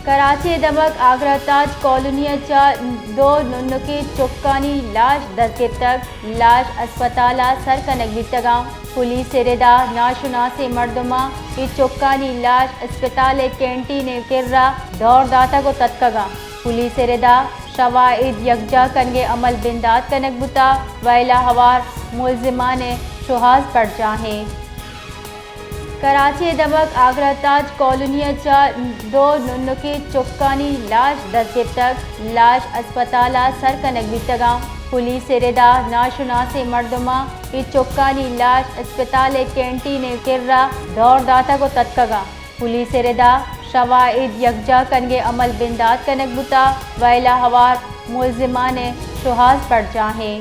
کراچی ءِ دمگ آگرہ تاج کالونی ءَ چہ دو ننکیں چکانی لاش دست گپتگ، لاش اسپتال ءَ سر کنگ بیتگاں۔ پولیس ءِ ردا ناشناسیں مردماں اے چکانی لاش اسپتال ءِ کینٹین ءِ کرا دور داتگ ءُ تتکگاں۔ پولیس ءِ ردا شواہد یکجاہ کنگ ءِ عمل بندات کنگ بوتگ، ویلا ہوار ملزمان ءِ شوہاز پرجاہ ایں۔ کراچی ءِ دمگ آگرہ تاج کالونی ءَ چہ دو ننکیں چکانی لاش دست گپتگ، لاش اسپتال ءَ سر کنگ بیتگاں۔ پولیس ءِ ردا ناشناسیں مردماں اے چکانی لاش اسپتال ءِ کینٹین ءِ کرا دور داتگ ءُ تتکگاں۔ پولیس ءِ ردا شواہد یکجاہ کنگ ءِ عمل بندات کنگ بوتگ، ویلا ہوار ملزمان ءِ شوہاز پرجاہ ایں۔